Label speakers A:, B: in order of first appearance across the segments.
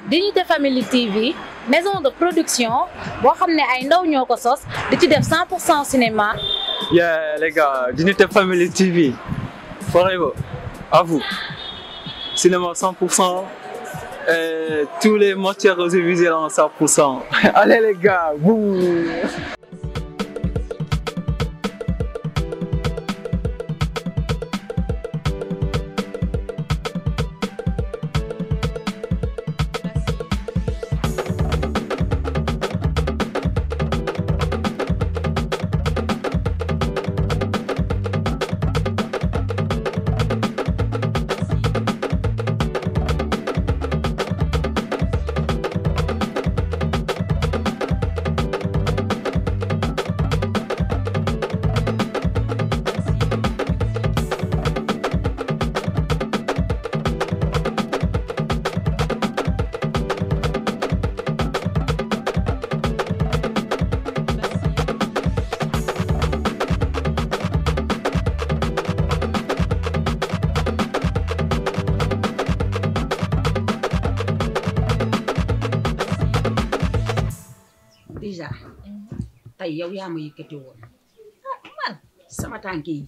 A: Dignité Family TV maison de production boo xam ne ay ndaw ñoo ko sos di ci def 100% cinéma.
B: Yeah les gars, Dignité Family TV forever à vous. Cinéma 100% et tous les matières audiovisuelles en 100%. Allez les gars, boum.
C: Déjà tey yow yaa ma yëkkati woon man sama tànk yi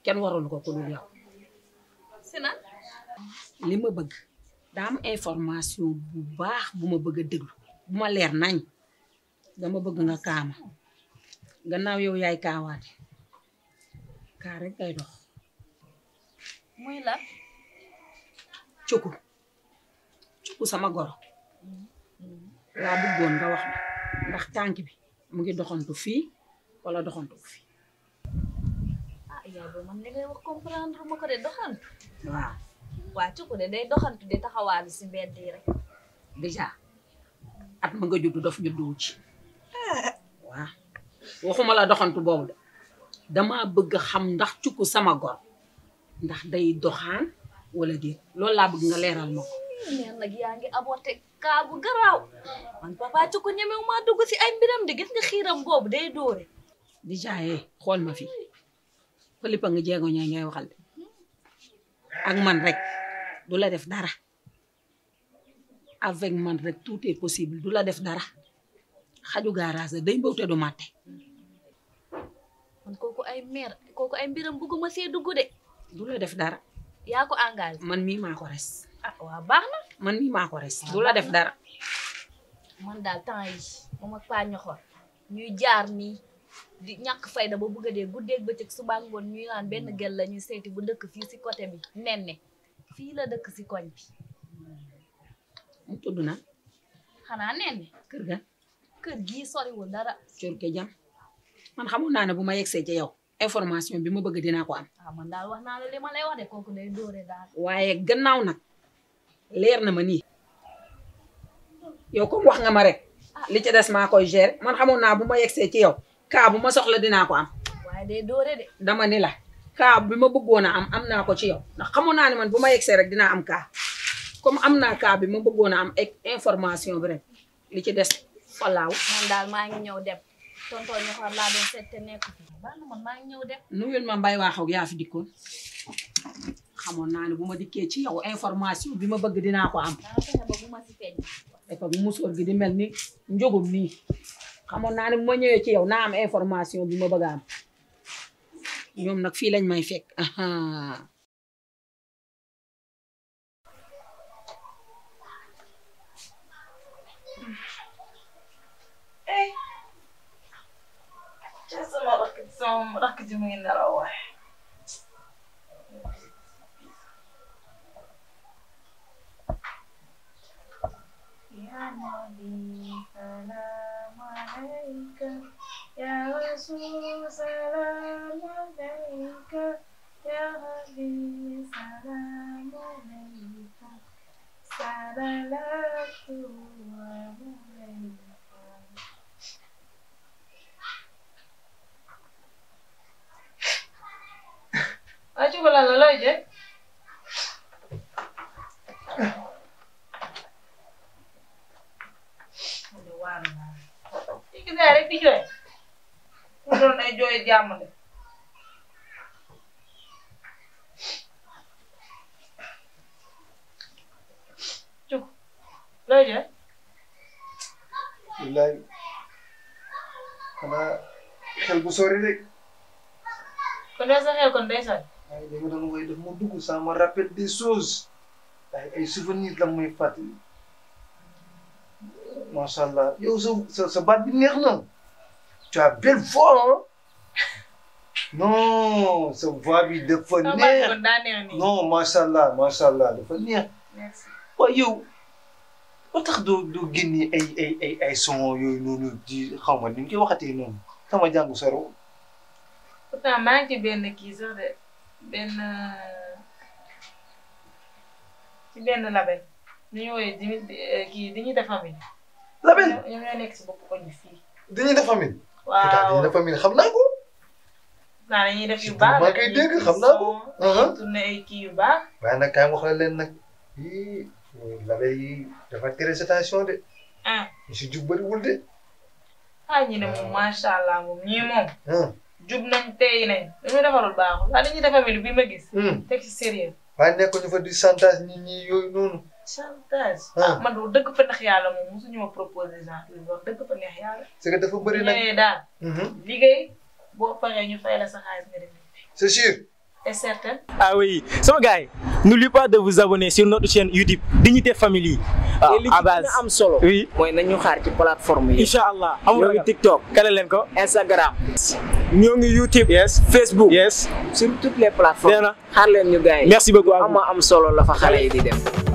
C: kenn warul ko dul yow
A: Sina
C: li ma bëgg daa am information bu baax bu ma bëgg a déglu bu ma leer nañ dama bëgg nga kaama gannaaw yow yaay kaawaate kaa rek ngay dox
A: muy la
C: cuku sama goro laa bëggoon nga wax ma ndax tànk bi mu ngi doxantu fii wala doxantu fii.
A: Yaay boobu man li ngay wax comprendre ma ko de doxantu.
C: waaw.
A: waa Cuku de day doxantu di taxawaalu si mbedd yi rek.
C: déjà at ma nga juddu daf juddu ci. waaw waxuma la doxantu boobu de dama bëgg xam ndax Cuku sama gor ndax day doxaan wala déet loolu laa bëgg nga leeral ma ko.
A: neex nag yaa ngi aborté kaa bu garaaw man papa Cuku ñemewu maa dugg si ay mbiram de gis nga xiiram boobu day dóore.
C: déjà xool ma fi Falipa nga jéego ñooy ngay waxal de ak man rek du la def dara avec man rek tout est possible du la def dara xaju garage day mbawte du màtte.
A: man kooku ay mbiram bugguma see dugg de.
C: du la def dara.
A: yaa ko engagé.
C: man mii maa ko res.
A: waaw baax na.
C: man mii maa ko res. du la def dara.
A: man daal temps yi moom ak paa ñoxor ñuy jaar nii di ñàkk fayda ba bëgg a dee guddeeg bëccëg suba ngoon ñuy naan benn gel la ñuy seeti bu dëkk fii si côté bi nenne fii la dëkk si koñ bi.
C: mu tudd na.
A: xanaa nenne.
C: kër ga.
A: kër gii soriwul dara.
C: cor ke jam man xamul naa ne bu ma yegsee ci yow information bi ma bëgg dinaa ko am.
A: man daal wax naa la li ma lay wax de kooku day dóore daal.
C: waaye gannaaw nag leer na ma nii yow comme wax nga ma rek li ci des maa koy gérer man xamoon naa bu ma yegsee ci yow kaa bu ma soxla dinaa ko am.
A: waaye day dóore de.
C: dama ni la kaa bi ma bëggoon a am naa ko ci yow ndax xamoon naa ne man bu ma yegsee rek dinaa am kaa comme am naa kaa bi ma bëggoon a am information bi rek li ci des falaaw.
A: man daal maa ngi ñëw dem tonton ñoxor laa doon seet te nekk fi baax na man maa ngi ñëw dem.
C: nuyul ma mbay waaxaw yaa fi dikkoon xamoon naa ne bu ma dikkee ci yow information bi ma bëgg dinaa ko am.
A: daa fexe ba bu ma si feeñ.
C: dafa musóor gi di mel ni njogum nii xamoon naa ne bu ma ñëwee ci yow naa am information bi ma bëgg a am ñoom nag fii lañ may fekk.
D: sama rakk ji mu ngi nelaw waay. Ya Nabi salam alaika, ya Rasul salam alaika, ya Habib salam alaika, salawatu alaika. Ayo coba lalo aja. Udah warna. Ini kita hari ini joy. Udah naik joy jam deh. Cuk, looy jooy.
E: wallaay xanaa xel bu sori rek.
D: kon de sa xel kon day sori.
E: waaye dama doon woy daf ma dugg ça me rappelle des choses ay souvenirs la muy fàttali macha allah yow sa baat bi neex na tu as belle voix hein non sa voix bi dafa neex
D: kon daa neex nii.
E: non macha allah dafa neex.
D: merci.
E: waaye yow ba tax doo génne ay son yooyu noonu di xaw ma ni ñu koy waxatee noonu sama jàngu soro.
D: pourtant maa ngi ci benn kii sax de benn label ñu woowee kii Dignité Famille.
E: label
D: ñoom ñoo nekk si bopp koñ bi fii.
E: Dignité Famille.
D: waaw
E: pourtant Dignité Famille xam naa ko.
D: naa dañuy def yu baax.
E: maa koy dégg xam naa ko.
D: tourné ay kii yu baax.
E: waaye nag kaay ma wax la leen nag yii label yi dafa tere station de. ñu si jub bëriwul de.
D: ñi ne moom macha allah moom ñii moom. jub nañ tey nañ dañuy defarul baaxul waaye Dignité Famille bi ma gis. teg ci sérieux.
E: waaye nekkuñu fa di chantage nit ñi yooyu noonu.
D: chantage. man du dëgg fa neex yàlla moom mosuñu ma proposé genre wax dëgg fa neex yàlla.
E: c'est que dafa bëri nag
D: ñëwee daal. liggéey boo paree ñu fay la sa xaalis nga dem.
E: c'est sûr.
D: c'est certain.
F: Ah oui, sama gars yi, n'oubliez pas de vous abonner sur notre chaîne YouTube Dignité Family.
C: à base am solo.
F: Oui.
C: mooy nañu xaar ci plateforme yi.
F: Inch'Allah.
C: ñoo ngi TikTok.
F: kale leen ko.
C: Instagram. ñoo ngi YouTube.
F: Yes.
C: Facebook.
F: Yes.
C: sur toutes les plateformes.
F: Bien na.
C: xaar leen ñu gars yi.
F: Merci beaucoup à vous.
C: am solo la fa xale yi di dem.